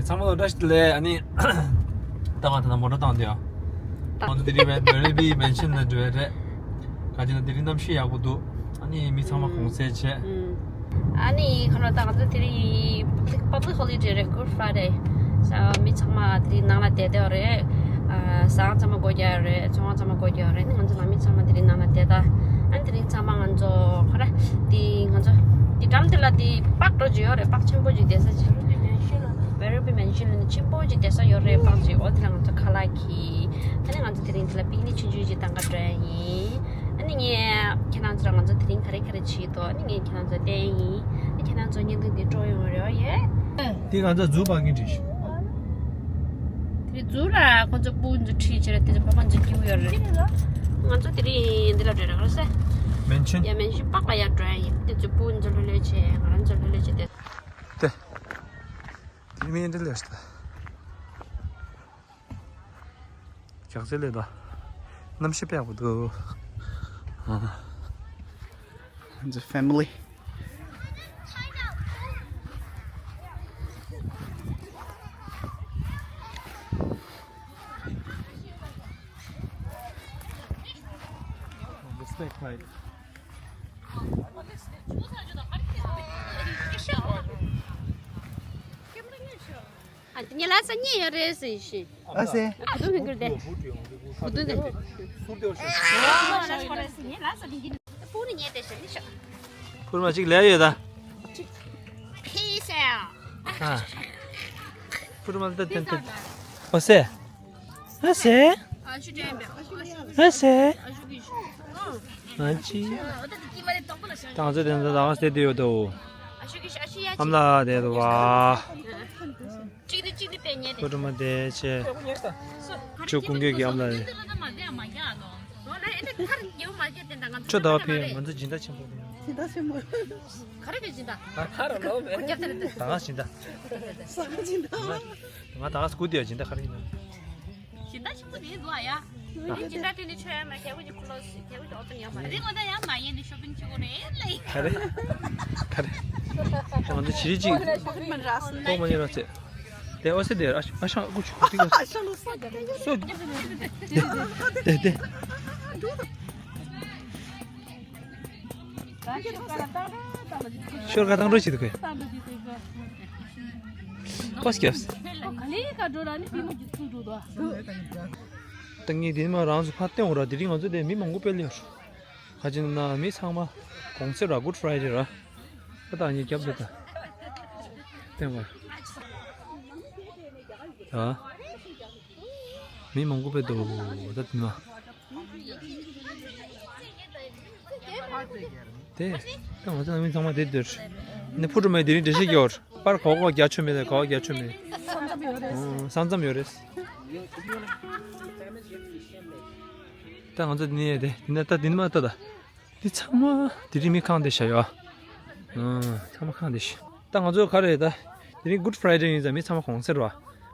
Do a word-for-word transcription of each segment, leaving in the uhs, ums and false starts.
ཚང་མ་ལ་བཀྲ་ཤིས་བདེ་ལེགས། ཨ་ནི་ད་ང་ད་ལྟ་མོ་ཊ་བཏང་སྟེ་ཡོད། ང་ཚོ་དེ་རིང་མེ་རི་བི་མན་ཤན་ལ་འགྲོ་ཡ་རེད། ག་ཅི་ན་དེ་རིང་གནམ་གཤིས་ཡག་པོ་འདུག་ཨ་ནི་མི་ཚང་མ་གུང་སེང་བྱས། ཨ་ནི་ཁ་ལོ་ད་ང་ཚོ་དེ་རིང་Public Holiday རེད། Good Friday། ས་མི་ཚང་མ་དེ་རིང་ནང་ལ་བསྡད་བསྡད་ཡོད་རེད། ཨ་ཟ་ཁང་ཚང་མ་སྒོ་རྒྱག་ཡོད་རེད། ཚོང་ཁང་ཚང་མ་སྒོ་རྒྱག་ཡོད་རེད། ཨ་ནི་ང་ཚོ་ནང་མི་ཚང་མ་དེ་རིང་ནང་ལ་བསྡད་ད། ཨ་ནི་དེ་རིང་ཚང་མ་ང་ཚོ་ཁ་ར་དེ་ང་ཚོ་དེ་འགྲམ་དེ་ལ་དེ་པག་འགྲོ་བྱས་ཡོད་རེད། པག་ཆེན་པོ་ཅིག་བསྡད་ས་ཅིག Very Big Mansion ལ་ནི་ཆེན་པོ་ཅིག་བསྡད་ས་ཡོད་རེད། པག་ཅིག་འོ་དེ་ལ་ང་ཚོ་ཁ་ལག་གི། ཨ་ནི་ང་ཚོ་དེ་རིང་དེ་ལ་པིག་ནིག་ཆུང་ཆུང་ཅིག་གཏང་ག་འགྲོ་ཡ་ཡིན། ཨ་ནི་ངས་ཁྱེད་རང་ཚོ་ལ་ང་ཚོ་དེ་རིང་ག་རེ་ག་རེ་བྱེད་དོ། ཨ་ནི་ངས་ཁྱེད་རང་ཚོ་བསྟན་ཡིན། ཨ་ཁྱེད་རང་ཚོ་བརྙན་ཐུང་འདི་སྤྲོ་ཡོང་རེ་བ་ཡོད། དེ་ང་ཚོ་ཛུ་པར་ཀིང་བྲིས་ཤག་དེ་ཛུ་ལ་ཁོ་ཚོ་སྤུ་ཚོ་ཁྲིད་བྱས་རེད། དེ་ཚོ་ཕ་མ་ཚོ་སྐྱིད་པོ་ཡོད་རེད། ང་ཚོ་དེ་རིང་འདི་ལ་འགྲོ་རེད། ག་རེ་ཟེར། མན་ཤན། ཡ་མན་ཤན་པག་ལ་ཡར་འགྲོ་ཡ་ཡིན། དེ་ཚོ་སྤུ་ཚོ་ལྷོད་ལྷོད་བྱས། ང་རང་ཚོ་ལྷོད་ལྷོད་བྱས་དེ། དེ། དེ་མི་འདི་ལས་ཤག་རྒྱག་རྩེ་ལས་ད། གནམ་གཤིས་དཔེ་ཡག་པོ་འདུག་ཨ། It's a family. Respect, like. ཨ་ཏི་ཉེ་ལ་ས་ཉེ་ཡོད་རེད་ཟེར་ཤི། ཨ་སེ། ཨ་དུ་ཧིན་གུར་དེ། བུ་དུ་དེ། སུར་དེ་བ་ཤི། ཕུ་རུ་ཉེ་དེ་ཤི་ནི་ཤ། ཕུ་རུ་མ་གཅིག་ལས་ཡོད་ད། ཕི་སེ། ཨ། ཕུ་རུ་མ་ལ་ཏན་ཏན། ཨ་སེ། ཨ་སེ། ཨ་སེ། ཨ་ཅི། ཏང་ཙེ་དེ་ཚོ་ཏང་ཙེ་དེ་ཡོད་དོ། ཨ་མ་ལ་དེ་དོ་བ། ཁོ་ཏྲ་མ་དེ་ཆེ། ཁྱོད་ཀུན་དགའ་གི་ཨ་མ་ལ་རེད། ཁྱོད་ད་བ་ཕེ་ང་ཚོ་སྦྱིན་བདག་ཆེན་པོ་རེད། སྦྱིན་བདག་ཆེན་པོ་རེད། ག་རེ་གི་སྦྱིན་བདག་ཧ་ར་ལོ་མེ། ཁོ་རྒྱབ་དེ་རེད། ད་ག་སྦྱིན་བདག་ས་སྦྱིན་བདག་ང་ད་ག་སྐུ་དེ་ཡ་སྦྱིན་བདག་ག་རེ་ཡིན་ན། སྦྱིན་བདག་ཆེན་པོ་དེ་ཡིན་འདུག་ཨ་ཡ། དེ་སྦྱིན་བདག་དེ་ནི་ཆོས་ཡ་མ་ཁྱེད་ཀྱི་ཁུ་ལོ་སི་ཁྱེད་ཀྱི་ཨོ་ཏོ་ཡ་མ་རེད། ང་ད་ཡ་མ་ཡིན་ནི་ཤོ་པིང་ཆེ་གོ་རེད་ལེ། ག་རེ། ག་རེ། ང་ཚོ་བྱི་རི་གཅིག་ཏོག་མ་ཉེ་ར་ཚེ། དེ་ཨོ་སེ་དེ་ཨ་ཤ་ཨ་ཤ་ཀུ་ཆུ་ཀུ་ཏི་ཀ་སོ། དེ་དེ་དེ། ཤོར་ཁ་བཏང་འགྲོ་བྱེད་དུ་ཁོས། པོས་ཀྱབས། ད་ངས་དེ་མ་རང་ཚོ་ཕར་བསྟན་འོ་ར། དེ་རིང་ང་ཚོ་དེ་མི་མང་པོ་དཔེ་སླེབས་ར། ཁ་ཅིག་ན་མི་ཚང་མ་གུང་སེང་ར། Good Friday ར། ད་ད་ངས་རྒྱབ་དེ་ད་བསྟན་འོ་ར། ད་མི་མང་པོ་དཔེ་འདུག་ད་དེ་མ། དེ་ད་ང་ཚོ་མི་ཚང་མ་དེ་འདིར་ནི་ཕུ་དྲུ་མའི་དེ་རིང་འགྲེལ་བཤད་རྒྱག་པར་གོ་གོ་རྒྱག་ཆོག་མེད། གོ་གོ་རྒྱག་ཆོག་མེད། ས་མཚམས་ཡོད་རེད། ད་ང་ཚོ་དེ་ནས་དེ་དེ་ན་ད་དེ་ནི་མ་ལྟ་ད། འདི་ཚང་མ་དེ་རིང་མི་ཁང་དེ་བཞག་ཡོད། ཨང་། ཚང་མ་ཁང་དེ་བཞག་ད་ང་ཚོ་ག་རེ་ད། དེ་རིང་Good Friday ཡིན་ཙང་མི་ཚང་མ་གུང་སེང་ར།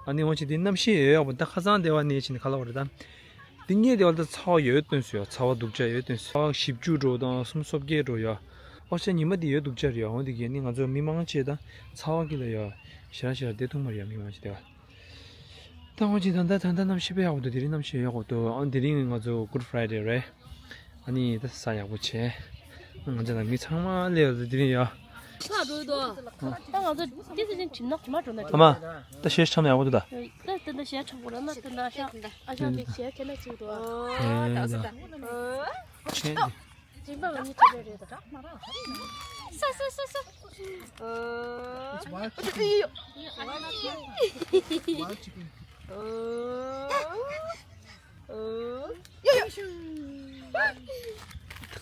ཨ་ནི་འོ་ཅི་དེ་གནམ་གཤིས་ཡོད་ཡག་པོ། ད་ཁ་སང་དེ་བ་ནས་ཕྱིན་ཁ་ལ་བ་རེད་ད། དེ་ངས་དེ་བ་ད་ཚ་བ་ཡོད་དོན་སུ་ཡོད། ཚ་བ་སྡུག་ཅག་ཡོད་དོན་སུ། ཚ་བ་བཞི་བཅུ་འགྲོ་དང་སུམ་སོ་བརྒྱད་འགྲོ་ཡོད། ཨོ་ཅག་ཉི་མ་དེ་ཡོད་སྡུག་ཅག་རེད་ཡ། འོ་དེ་གས་ནི་ང་ཚོ་མི་མང་ཆེ་ད་ཚ་བ་གི་ལ་ཡ། ཞེ་དྲག་ཞེ་དྲག་བསྡད་ཐུབ་མ་རེད་ཡ། མི་མང་ཆེ་དེ་བ། ད་འོ་ཅི་ད་ད་ད་ད་གནམ་གཤིས་དཔེ་ཡག་པོ་འདུག་དེ་རིང་གནམ་གཤིས་ཡག་པོ་འདུག་ཨ་དེ་རིང་ང་ཚོ་Good Friday རེད། ཨ་ནི་ད་ས་ཡག་པོ་བྱས། ང་ཚོ་ལ་མི་ཚང་མ་སླེབས་ཡོད་དེ་རིང་ཡ། ཁ་འགྲོ་འདུག་ད་ང་ཚོ་ཏི་སི་ཅན་གྲིམ་ནག་གྲིམ་མ་འགྲོ་ན། ཨ་མ། ད་ཞེ་ཆམ་ཡག་པོ་འདུག་ད། ད་ད་ད་ཞེ་ཆམ་པོ་ར་ན་ད་ད་ཤ་ཨ་ཤ་འདི་ཞེ་ཁྱེད་ན་ཅིག་འདུག་ཨེ་ད། ཆེན་འདི། གྲིམ་པ་ང་གཉིས་གྲིམ་རེད་རེད་ད། ས་ས་ས་ས། It's wild chicken. Wild chicken.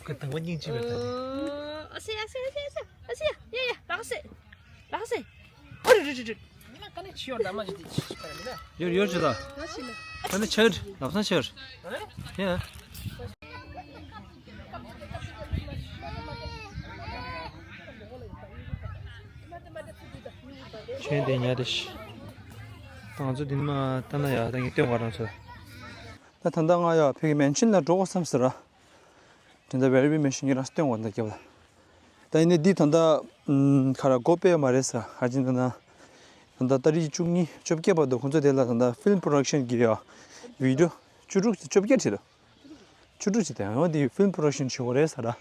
ཁོ་དང་པོ་སྙིང་རྗེ་བའི་ཐོག་ནས། ཨ་སེ་ཨ་སེ་ཨ་སེ་ཨ་སེ་ཨ་སེ་ཡ་ཡ་ཡ། ལགས་སེ་ལགས་སེ། ཨོ་རེ་རེ་རེ་རེ། ཉི་མ་ཀ་ནས་ཆི་ཡོར་ད་མ་ཞིག་དེ་ཆི་ཆི་པ་ར་མི་ན། ཡོར་ཡོར་ཆི་ད། ཀ་ནས་ཆི་ཡོར་ལབ་སང་ཆི་ཡོར། ཡ། ཁྱོད་དེ་ཉལ་རེ་ཤི། ད་ང་ཚོ་འདི་ནས་མར་ལྟ་ན་ཡག་ད་ངས་སྟོན་ག་རང་ཚོ། ད་ད་ལྟ་ང་ཡ་བོད་ཀྱི་མན་ཤན་ལ་འགྲོ་དགོས་བསམ་ཟེར་ར། དེ་འདྲ་Very Big Mansion ངས་རང་སྟོན་ག་ད་རྒྱབ་ལ། ད་ཡིན་ནའི་འདི་ད་ལྟ་ཁ་ར་སྒོ་ཕྱེ་མ་རེད་ཟེར། ཧ་ཅིན་ད་ན། ད་ལྟ་ཏ་རིག་བཅུ་གཉིས་བཅོ་བརྒྱད་བར་དུ་ཁོང་ཚོ་དེ་ལ་ད་ལྟ་ཕིལམ་པོ་རོ་ཌག་ཤན་གྱི་ཡ་བི་ཌི་ཡོ་བཅུ་དྲུག་བཅོ་བརྒྱད་བྲིས་འདུག་བཅུ་དྲུག་ཅིག་དང་འོ་དེ་ཕིལམ་པོ་རོ་ཌག་ཤན་བྱེད་དགོས་རེད་ཟེར་ར།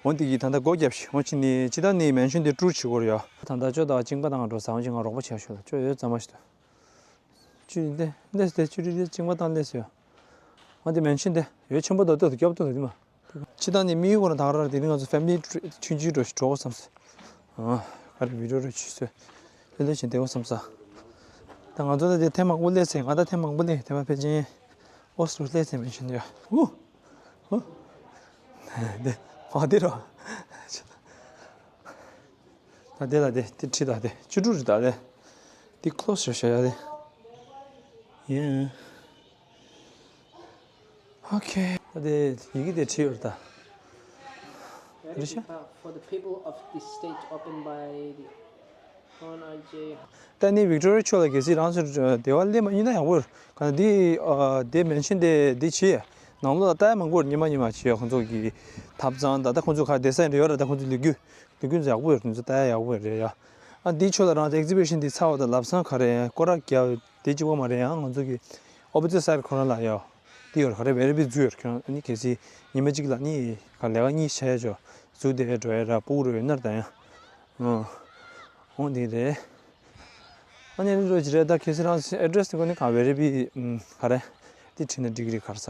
འོ་དེ་གི་ད་ལྟ་སྒོ་རྒྱབ་ཤིག་འོ་ཕྱི་ནས་ཅི་ད་ནི་མན་ཤན་དེ་ཊུར་བྱེད་དགོས་རེད་ཡ། ད་ལྟ་ཅོ་ད་གཅིན་པ་བཏང་འགྲོ་ཟ་འོ་ཅི་ང་རོགས་པ་བྱས་ཤོག་ལ་ཅོ་ཡོད་ཙམ་མ་ཞིག་ཏུ། ཅི་དེ་ལས་དེ་ཅི་རིགས་དེ་གཅིན་པ་བཏང་ལས་ཡོད། འོ་དེ་མན་ཤན་དེ་ཡོད་ཆེན་པོ་ད་ལྟ་སྐྱོབ་ཏུ་ལ་དེ་མ། ཕྱི་ཐང་ནས་དམིགས་ཡུལ་ཁོ་ན་ད་ག་རང་དེ་ནི་ང་ཚོ་ཕེ་མི་ལི་ཆུང་ཆུང་འགྲོ་ཞིག་འགྲོ་དགོས་བསམ་སོང་། ཨ། ག་རེ་བི་ཌི་ཡོ་རེ་ཆུ་ཚོད་ལྷོད་ལྷོད་བྱས་བསྡད་དགོས་བསམ་སོང་། ད་ང་ཚོ་ད་དེ་ཐེངས་མང་པོ་སླེབས་ཚེ་ང་ད་ཐེངས་མང་པོ་སླེབས་དེ་མ་ཕལ་ཆེར་ཨོ་སི་ལོ་སླེབས་ཚེ་མི་ཤེས་ཡ། ཧུ། ཧུ། དེ་བ་དེ་རོ། ད་དེ་ལ་དེ་དེ་ཁྲིད་ད་དེ་བཅུ་དྲུག་རེད་ད་དེ། དེ་ཁོ་ལོ་སི་ཞོ་ཞོ་ཡ་དེ། ཡ། ཨོ་ཁེ། ད་དེ་ཡི་གེ་དེ་བྲིས་ཡོད་རེད་ད། རེད་ཤག For the people of the state opened by the Hon R J ད་ནི་ཝིག་ཊོ་རི་ཡ་ཕྱོགས་ལ་གལ་སྲིད་རང་ཚོ་སྡེ་བ་སླེབས་མ་ཡིན་ན་ཡག་པོ་རེད། ག་ན་འདི་ཨ་དེ་མན་ཤན་དེ་འདི་བྱས་ནང་ལོགས་ལ་ལྟ་ཡ་མང་པོ་རེད། ཉི་མ་ཉི་མ་བྱས་ཁོང་ཚོ་གི་ཐབ་ཚང་ད་ལྟ་ཁོང་ཚོ་ག་བསྡད་ས་ཡིན་རེད་ཡོད་རེད། ད་ཁོང་ཚོ་ལས་འགུལ་ལས་འགུལ་ཚོ་ཡག་པོ་ཡོད་རེད། ཁོང་ཚོ་ལྟ་ཡ་ཡག་པོ་ཡོད་རེད་ཡ། ཨ་འདི་ཕྱོགས་ལ་རང་ཚོ་ཨེག་ཛི་བི་ཤན་འདི་ཚར་བ་དང་ལམ་སང་ག་རེ་སྐོར་ར་རྒྱག་དེ་གཅིག་པོ་མ་རེད་ཡ། ང་ཚོ་གི་ཨོ་པོ་ཛིཊ་སའིཌ་ཁོ་རང་ལ་ཡ། དེ་ཡོད་རེད། ག་རེ་ཝེ་རི་པི་ཛུ་ཡོད་རེད། ཁྱོད་ཨ་ནི་གལ་སྲིད་ཉི་མ་གཅིག་ལ་ནི་ག་ལས་ཀ་གཉིས་བྱ་ཡ་ཆོག་ཛུ་དེ་འགྲོ་ཡ་ར་སྤུ་གུ་རུ་ཡོད་ན་ར་ད་ཡ། ཨོ། འོ་འདི་རེད། ཨ་ནི་རི་རོ་ཅི་རེད། ད་ཁྱེད་ཚོ་རང་ཨེ་ཌི་རེ་སི་དེ་གོ་ནི་ག་ཝེ་རི་པི་ག་རེ་དེ་བྲིས་ན་འགྲིག་གི་རེད། ག་རེ་ཟ་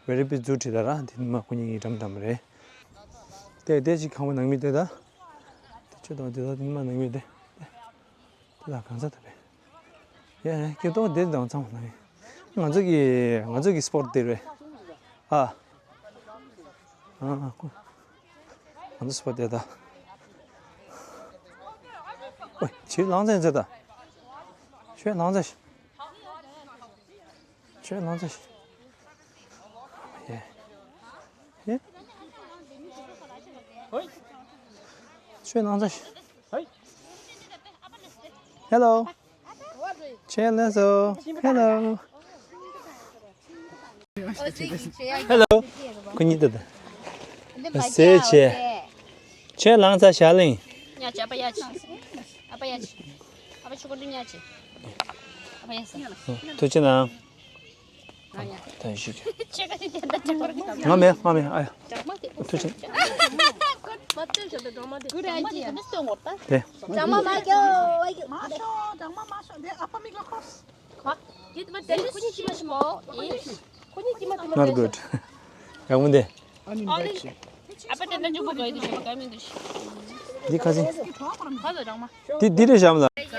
ཝེ་རི་པི་ཛུ་བྲིས་ད་ར་དེ་ནི་མ་ཁོ་གཉིས་ཀྱི་འགྲམ་འགྲམ་རེད། དེ་དེ་ཅིག་ཁང་པ་ནང་མི་དེ་ད། དེ་ཆོས་དང་དེ་ད་དེ་ནི་མ་ནང་མི་དེ། དེ་ལ་གང་ཟག་ཐུབ་པས། ཡ་ཡ་སྐྱེ་ཏོག་དེ་དང་ཚང་མ་ནང་མི། ང་ཚོ་གི་ང་ཚོ་གི་སི་པོཊ་དེ་རེད། ཨ། ཨ་ཨ་ཁོ། ང་ཚོ་སི་པོཊ་དེ་ད། ཨོ་ཁྱེད་ལང་ཚན་ཚེ་ད། ཁྱོད་ལང་ཚན། ཁྱོད་ལང་ཚན། ཡེ། ཡེ། ཁྱོད་ལང་ཚན། Hello. ཁྱེད་ལང་ཚན། Hello. Hello. ཁོ་གཉིས་ད་ད། ཟེར་བྱས། ཁྱེད་ལང་ཚ་ཞལ་ལིང་། ཉ་ཅ་པ་ཡ་ཅི། ཨ་པ་ཡ་ཅི། ཨ་པ་ཆུ་ཀོ་ཏུ་ཉ་ཅི། ཨ་པ་ཡ་ས། ཐུགས་རྗེ་གནང་། ང་ཡ། ད་ཡིན་ཞུ་རྒྱུ། ཁྱེད་ཀ་ཅི་དེ་ད་ཅི་པར་གི་ང་མེད་ང་མེད་ཨ་ཡ། ཅག་མ་དེ། ཐུགས་རྗེ། ཀོ་མ་ཏེ་ཞོ་དེ་ཅག་མ་དེ། ཀུ་རེ་ཅི་ཡ། ཅག་མ་མ་ཀྱོ། མ་ཤོ་ཅག་མ་མ་ཤོ་དེ་ཨ་ཕ་མི་ག་ཁོ། ཁོ་ཡིད་མ་དེ་ཁོ་གཉིས་ཅི་མ་ཤི་མོ། ཨེ། ཁོ་གཉིས་ཅི་མ་དེ་མ། Not good. ཡག་མོ་འདི། ཨ་པ་དེ་ན་ཇུ་བོ་ག་ཡི་དུ་ཤོ་ག་མི་དུ་ཤི། འདི་ཁ་ཅིག་ཧ་ལོ་རང་མ། འདི་འདི་རེད་བཞམ་ལ། ག་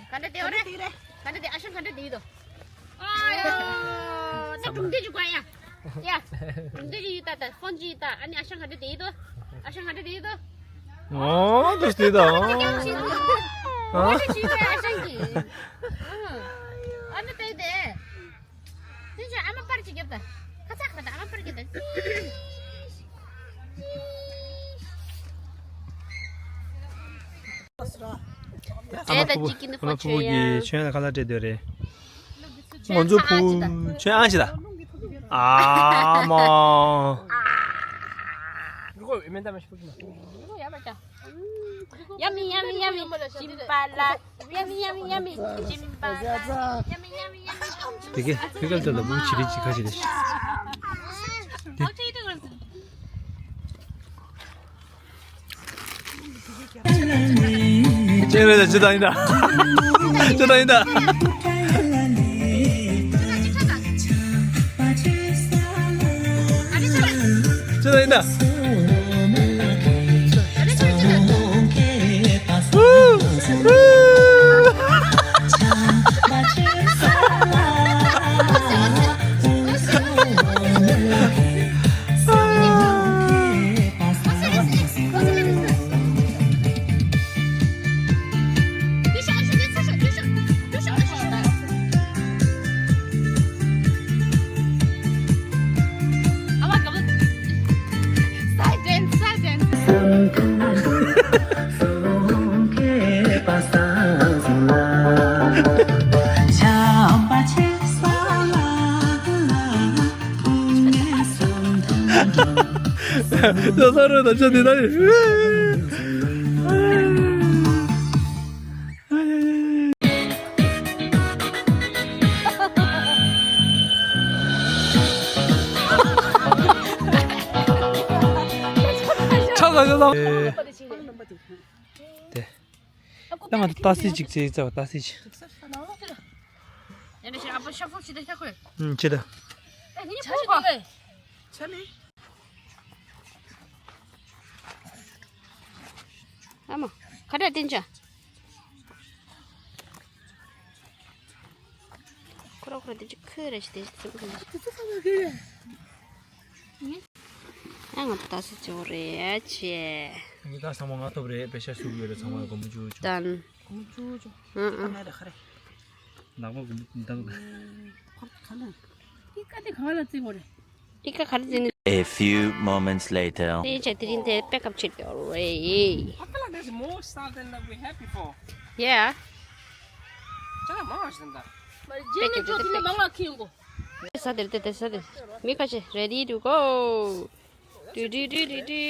འདྲ་དེ་ཨོ་རེད། ག་འདྲ་དེ་ཨ་ཤང་ག་འདྲ་དེ་ཡི་དོ། ཨ་ཡོ། ད་སྒྲུང་དེ་ཅིག་གོ་ཡ། ཡ། སྒྲུང་དེ་ཅིག་ཡི་ད་ད་ཕོན་ཅིག་ཡི་ད་ཨ་ནི་ཨ་ཤང་ག་འདྲ་དེ་ཡི་དོ། ཨ་ཤང་ག་འདྲ་དེ་ཡི་དོ། ཨོ་དེ་ཤི་དོ། ཨ་ཤང་གི། ཨ་ནི་དེ་དེ། དེ་ཚོ་ཨ་མ་པར་ཅིག་རྒྱབ་ད། ཁ་ཚ་ཁ་ད་ཨ་མ་པར་རྒྱབ་ད། ཨ་མ་ཕུ་བོ་ཨ་མ་ཕུ་བོ་གིས་ཁྱོད་ལ་ཁ་ལག་སྤྲད་འདོད་རེད། ང་ཚོ་ཕུ་ཁྱོད་ཨང་ཅི་ད། ཨ་མ། Yummy, yummy, yummy. Jimbala. Yummy, yummy, yummy. Jimbala. Yummy, yummy, yummy. དེ་གས་བོད་སྐད་ཐོག་ལ་བུ་ཆི་རི་ཅི་ཁ་ཅི་རེད། ཅེ་རེད་ཅི་ད་ཡིན་ད། ཅི་ད་ཡིན་ད། ཅི་ད་ཡིན་ད། ད་ས་རུ་ད་ཆ་འདི་ད་ནི། ཨེ། དེ། ད་ང་ཚོ་ཏ་སི་ཅིག་བཙལ་བཙལ་བ་ཏ་སི་ཅིག་ཨུམ། ཁྱེད་ད། ཨ་མ། ཁ་བྲལ་བསྟན་ཅ། ཁོ་ར་ཁོ་ར་དེ་ཅིག་ཁོས་རེ་ཞིག་དེ་ཞིག་ཚིམ་གི། ཨ་ང་ད་སུ་ཅོ་རེ་ཆེ། ངི་ད་ཚང་མ་ང་ཐོབ་རེད་པེ་ཤ་ཤུག་ཡོད་རེད་ཚང་མ་གོམ་བུ་ཅུ་ཅུ། ཏན། གོམ་བུ་ཅུ་ཅུ། ཨ་ཨ། ཁ་མེད་རེད་ཁ་རེད། ནག་པོ་གོམ་བུ་ཏན། ཁ་ལ་ཁ་ལ། ཏི་ཀ་ཏི་ག་ལ་ཙི་གོ་རེད། ཨི་ཀ་ག་རེ་ཟེར་ནི། A few moments later. དེ་ཡིན་ཆ་དེ་རིང་དེ་པེ་ཀབ་བྱེད་དེ་རེད། I feel like there's more stuff than that we had before. Yeah. ཅང་མང་བ་ཞིག་འདུག་རྗེས་ནས་ཅོ་དེ་ནས་མང་བ་ཁེངས་གོ། ས་དེར་དེ་དེ་ས་དེ་མི་ཁ་ཆེ་ready to go. ཏུ་ཏུ་ཏུ་ཏུ་ཏུ།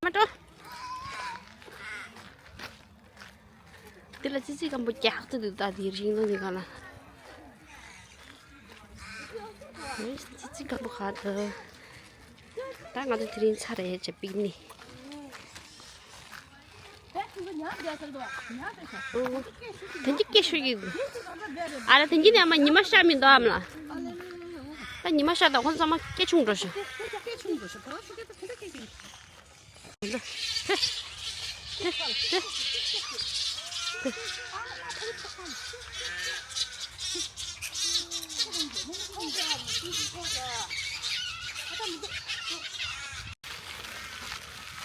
མ་འགྲོ། དེ་ལ་ཙི་ཙི་སྐམ་པོ་རྒྱག་ཏུ་འདུག་ད་དེ་རིང་ལོ་འདི་ག་ལ། ཙི་ཙི་སྐམ་པོ་ག་ད། ད་ང་ཚོ་དེ་རིང་ཚར་རེད་ཅེས་པིག་ནི། དེ་འདྲ་སྐད་ཤོད་ཀྱི་འདུག་ཨ་ལ་དེ་འདྲ་ནས་ཨ་མ་ཉི་མ་ཤར་མི་འདུག་ཨམ་ལ། ད་ཉི་མ་ཤར་ད་ཁོང་ཚང་མ་སྐད་ཆུང་འགྲོ་ཤག་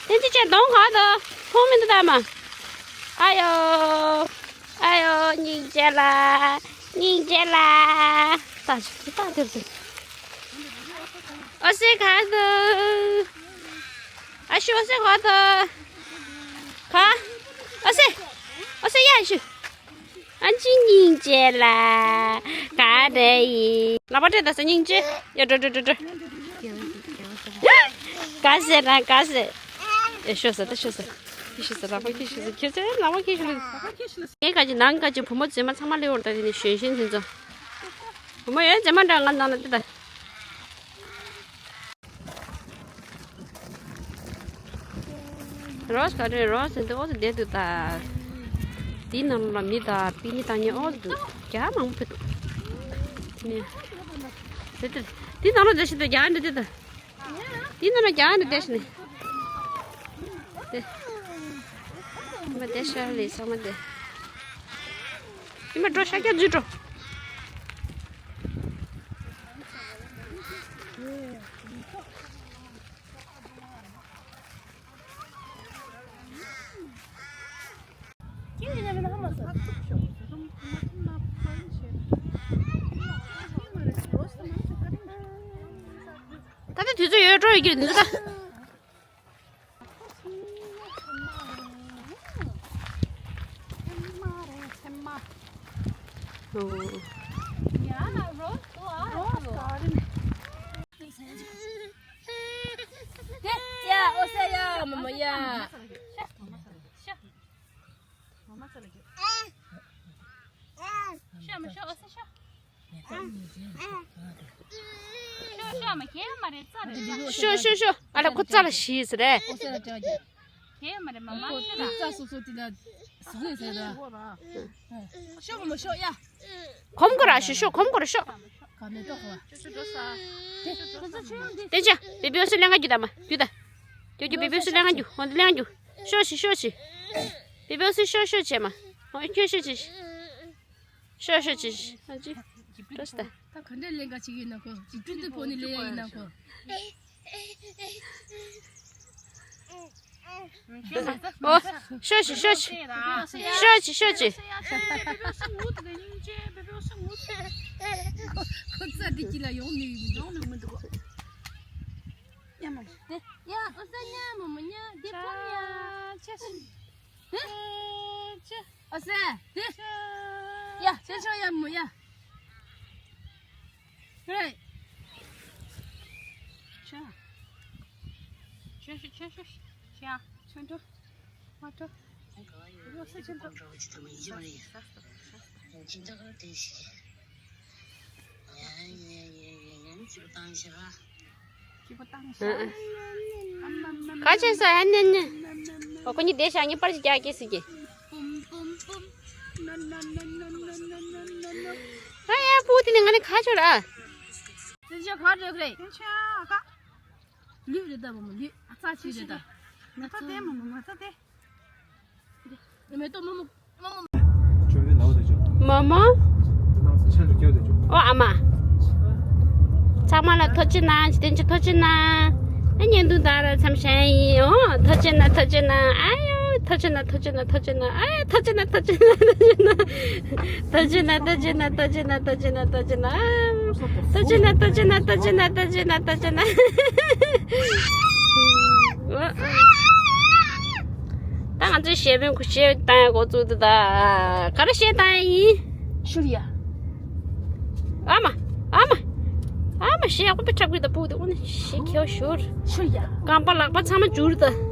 ཐེངས་གཅིག་བྱས་གདོང་གང་དུ་མཐོང་མི་འདུག་ད་མ། ཨ་ཡོ། ཨ་ཡོ་སྙིང་རྗེ་ལ། སྙིང་རྗེ་ལ། ད་ད་དེར་དེར། ཨོ་སེ་གང་དུ། ཨ་ཤུ་ཨོ་སེ་གང་དུ། ག་ཨོ་སེ། ཨོ་སེ་ཡ་ཤུ། ཨ་ཅི་སྙིང་རྗེ་ལ། ག་རེ་ཡིན། ལག་པ་སྤྲད་ད་ས་སྙིང་རྗེ། ཡ་འགྲོ་འགྲོ་འགྲོ་འགྲོ། ག་ཟེར་ན་ག་ཟེར། ཡ་ཤོ་ཟེར་ད་ཤོ་ཟེར། ཁྱི་ཤི་ཟེར་ལག་པ་ཁྱི་ཤི་ཟེར་ཁྱི་ཟེར་ལག་པ་ཁྱི་ཤི་ལ། ངའི་ག་ཅི་ནང་ག་ཅི་བུ་མོ་མཛེས་མ་ཚང་མ་སླེབས་འོང་ད་དེ་ནི་གཞོན་གཞོན་དེ་ཚོ། བུ་མོ་ཡོད་མཛེས་མ་འདྲ་ང་ནང་ལ་དེ་ད། རོས་ག་རེ་རོས་ཟེར་འདི་ཨོ་ཙི་བསྡད་འདུག་ད། དེའི་ནང་ལ་མི་དང་པི་ནི་དང་ཉེ་ཨོ་ཙི་འདུག་རྒྱ་མང་པོ་འདུག་དེ་ནས་དེ་དེ་དེའི་ནང་ལ་བསྡད་ཤི་འདུག་རྒྱ་འདི་དེ་ད། དེའི་ནང་ལ་རྒྱ་འདི་བསྡད་ཤི་ནས་དེ་མ་བསྡད་ཤ་ལས་ཚང་མ་བསྡད། དེ་མ་འགྲོ་ཤ་རྒྱ་འཛུལ་འགྲོ། ད་ལྟ་དུས་ཚོད་ཡོད་འགྲོ་ཡོད་ཀྱི་འདུག་ད། ཤ་མ་ཤ་ཨོ་སེ་ཤ། ཤོ་ཤོ་ཤོ། ཨ་ལ་ཁོ་རྩ་ལ་ཤི་ཟེར་རེད། ཨོ་སེ་ལ་སྐྲག་རྒྱུ། རྩ་སོ་སོ་དེ་ལ་ཟི་གོས་ཟེར་ར། ཤོ་མོ་ཤོ་ཡ། གོམ་གོ་ར་ཤོ་ཤོ་གོམ་གོ་ར་ཤོ། ག་མེ་ཏོག་གོ། དེ་ཅི་བེ་བེ་སུ་ལེན་ག་རྒྱུ་ད་མ་རྒྱུ་ད། རྒྱུ་རྒྱུ་བེ་བེ་སུ་ལེན་ག་རྒྱུ་འོ་འདི་ལེན་ག་རྒྱུ། ཤོ་ཤི་ཤོ་ཤི། བེ་བེ་སུ་ཤོ་ཤོ་བྱེད་མ། འོ་ཁྱོད་ཤོ་ཤི། ཤོ་ཤོ་ཅི། ཨ་ཅི། བཀྲ་ཤིས་ད། ད་ག་འདྲས་ལེན་ག་བྱེད་ཀྱི་ཡིན་ན་ཁོ་ཅི་སྤྲུལ་དུ་ཕོ་ནི་ལེན་ཡ་ཡིན་ན་ཁོ། ཨོ། ཤོ་ཤི་ཤོ་ཤི། ཤོ་ཤི་ཤོ་ཤི། ཁོ་ཁོ་རྩ་འདི་གྱི་ལ་ཡོང་ནི་ཡོང་ནི་མི་འདུག་གོ། ཡ་མ་ལ། ཡ་ཨོ་ས་ཉ་མོ་མོ་ཉ་འདི་ཕོ་ཉ། ཨོ་སེ། ཡ་ཤོ་ཤོ་ཡ་མོ་ཡ། ཧེ། ཤོ་ཤོ་ཤོ་ཤོ་ཤོ་ཤོ་འགྲོ། མ་འགྲོ། ཡ་ཡ་ཡ་ཡ་ཡ་ཅི་བཏང་ཤག་ཅི་བཏང་ཤག་ག་བྱས་ས་ཧ་ནན་ནན། ཨོ་ཁོ་གཉིས་བསྡད་ཤག་ངས་པར་ཅིག་རྒྱག་གི་ཟེར་གྱི། ཨ་ཡ་པུ་དེ་ནི་ང་ནི་ཁ་ཆོ་ར། དེ་ཆ་ག་རེད་རེད། དེ་ཆ་ཨ་ཀ་ལུས་རེད་ད་བུ་མོ་ལུས་ཨ་ཙ་ཆི་རེད་ད། ང་ཚ་དེ་མོ་མོ་ང་ཚ་དེ། མེ་ཏོག་མོ་མོ། མོ་མོ། ཨོ་ཨ་མ། ཚང་མ་ལ་ཐུགས་རྗེ་གནང་། འཇིག་རྟེན་གྱི་ཐུགས་རྗེ་གནང་། ཨ་བརྙན་ཐུང་དང་ར་མཚམས་བཞག་ཡིན། ཨོ་ཐུགས་རྗེ་གནང་། ཐུགས་རྗེ་གནང་། ཨ་ཡོ་ཐུགས་རྗེ་གནང་། ཐུགས་རྗེ་གནང་། ཐུགས་རྗེ་གནང་། ཨ་ཡོ་ཐུགས་རྗེ་གནང་། ཐུགས་རྗེ་གནང་། ཐུགས་རྗེ་གནང་། ཐུགས་རྗེ་གནང་། ཐུགས་རྗེ་གནང་། ཐུགས་རྗེ་གནང་། ཐུགས་རྗེ་གནང་། ཐུགས་རྗེ་གནང་། ཐུགས་རྗེ་གནང་། ཐུགས་རྗེ་གནང་། ཐུགས་རྗེ་གནང་། ཐུགས་རྗེ་གནང་། ཐུགས་རྗེ་གནང་། ད་ང་ཚོའི་གཞས་པའི་གཞས་བཏང་ཡག་འགོ་བཙུགས་འདུག་ད། ག་རེ་གཞས་བཏང་ཡག་ཡིན། ཤུར་ཡ། ཨ་མ། ཨ་མ། ཨ་མ་གཞས་ཡག་པོ་དཔེ་འཁྲབ་གི་འདུག་པུ་དེ་ཨོ་ནི་གཞས་ཁྱེར་ཤོར། ཤུར་ཡ། རྐང་པ་ལག་པ་ཚང་མ་འཇུར་ད།